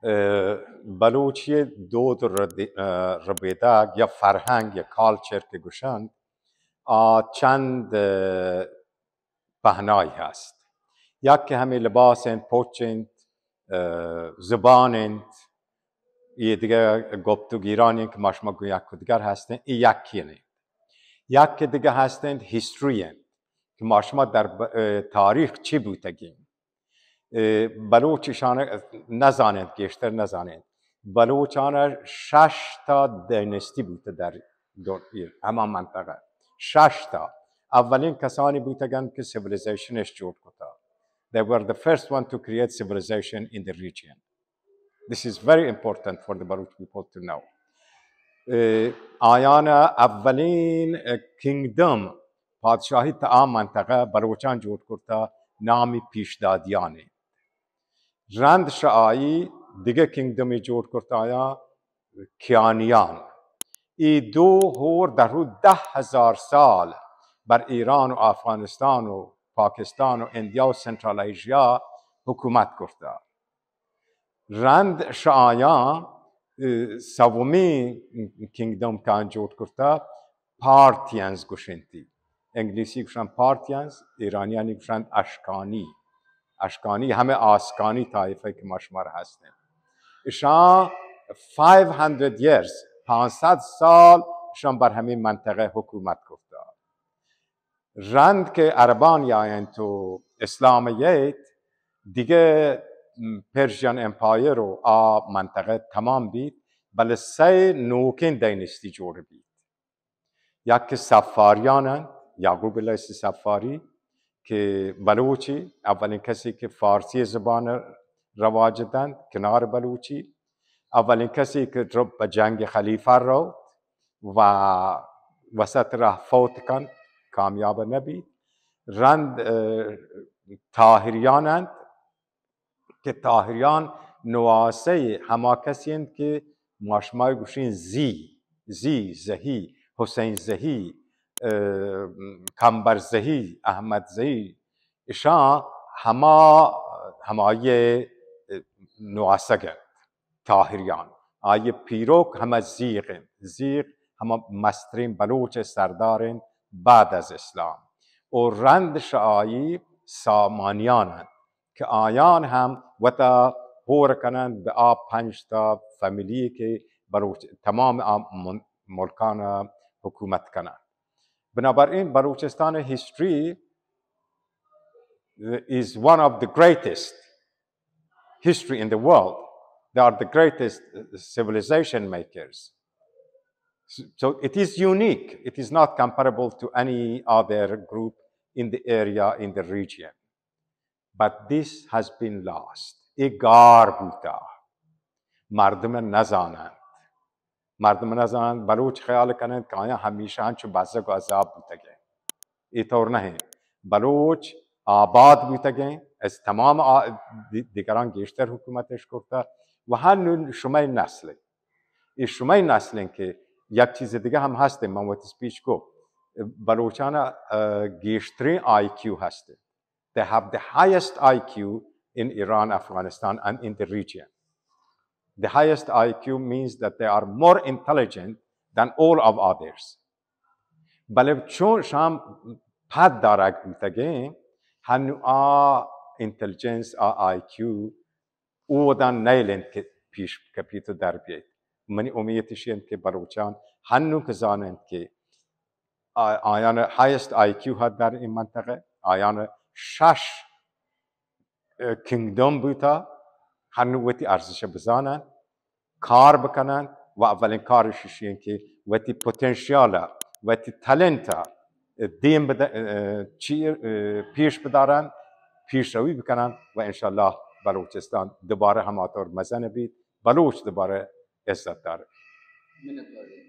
اه، بلوچی دود و ردی-، اه، ربیدگ یا فرهنگ یا کالچر که گوشند، آ چند، اه، پهنای هست. یک که همین لباس انت، پوچ انت، اه، زبان انت، یه دیگه گپت و گیرانی که ما شما گو یک و دیگر هستن، این یکی انت. یک که دیگه هستن، هیستوری انت که ما شما در ب-، اه، تاریخ چی بوتگیم. اه، بلوچ ایشان نزانند، گیشتر نزانند. بلوچان شش تا دینستی بوته در دو-، هما منطقه. شش تا. اولین کسانی بوتگند که سیویلیزیشنش جوڑ کتا. They were the first one to create civilization in the region. This is very important for the Baloch people to know. اه، آیان اولین، اه، کینگدم، پادشاهی تا آ منطقه بلوچان جوڑ کرتا، نامی پیشدادیانه. رند شہ آئی دگہ کنگڈمے جوڑ کرت، آیاں کیانیان۔ اے دو ہور در حدود دہ ہزار سال بر ایران و افغانستان و پاکستان و انڈیا و سنٹرل ایشیا حکومت کرتا۔ رند شہ آیاں، اه، سومی کنگڈم کان جوڑ کرتا، پارتھینز گوشنتی۔ انگلیسی گوشن پارتھینز، ایرانیانی گوشن اشکانی۔ اشکانی ہمے آسکانی طائفہ کہ ما شمار ہستیں۔ اشان فائیو ہنڈریڈ ایئرز، پانچ سد سال اشان بر ہمے منطقہ حکومت کرتا۔ رند کہ عربان یاینت و اسلام ییت، دیگہ پرشین امپائر و آ منطقہ تمام بیت، بلے سئے نوکیں دینستی جوڑ بیت۔ یک کہ صفاریان انت، یعقوب الیث صفاری کہ بلوچی، اولین کسی کہ فارسی زبان رواج دنت، کنار بلوچی، اولین کسی کہ رو پہ جنگ خلیفہ روت و وسط راه فوت کنت، کامیاب نبیت۔ رند، اه، طاهریان انت، کہ طاهریان نواسہ ہما کسی انت کہ ما شما گوشین زی، زی، زہی، حسین زہی، اه، کمبر زہی، احمد زہی، اشان ہما، ہمائی نواسگ انت، طاهریان۔ آئی پیروک ہما زیغ انت، زیغ ہما مسترین بلوچ سردار انت بعد از اسلام۔ و رند شہ آئی سامانیان انت۔ کہ آیان ہم وتا ہور کننت بہ آ پنج تا فیملی کہ بلوچ تمام آ من-، ملکان حکومت کننت۔ بنابراین Balochistan history is one of the greatest history in the world. They are the greatest, uh, civilization makers. So, so it is unique. It is not comparable to any other group in the area, in the region. But this has been lost. اے گار بوتا۔ مردم نزاننت۔ مردم نزاننت، بلوچ خیال کننت کہ آیاں ہمیشہ انچو بزگ و عذاب بوتگیں۔ اے طور نہ انت۔ بلوچ آباد بوتگیں، از تمام آ-، دی-، دیگران گیشتر حکومتش کرتا و ہنو شمئے نسل۔ اے شمئے نسل انت کہ یک چیز دیگہ ہم ہست، من وتی اسپیچ کو، بلوچان، اه، گیشترین آئی کیو ہست۔ They have the highest I Q in Iran, Afghanistan, and in the region. The highest I Q means that they are more intelligent than all of others. بلے چون شام پد دارگ بوتگیں، ہنو آ انٹیلیجنس، آ آئی کیو اودان نیل انت کہ پیش کپیت و در بیت۔ منی امیت اشی انت کہ بلوچان ہنو کہ زاننت کہ آ-، آیان ہائیسٹ آئی کیو ہست در این منطقہ، آیان شش، اه، کنگڈم بوتا، ہنو وتی ارزش بزاننت، کار بکننت و اولین کارش اشی انت کہ وتی پوتنشیال، وتی ٹیلنٹ دیم بد-، اه، چی، اه، پیش بدارنت، پیش روی بکننت و انشاءاللہ بلوچستان دوبارہ ہما طور مزن بیت، بلوچ دوبارہ عزت دارت۔ منتوار۔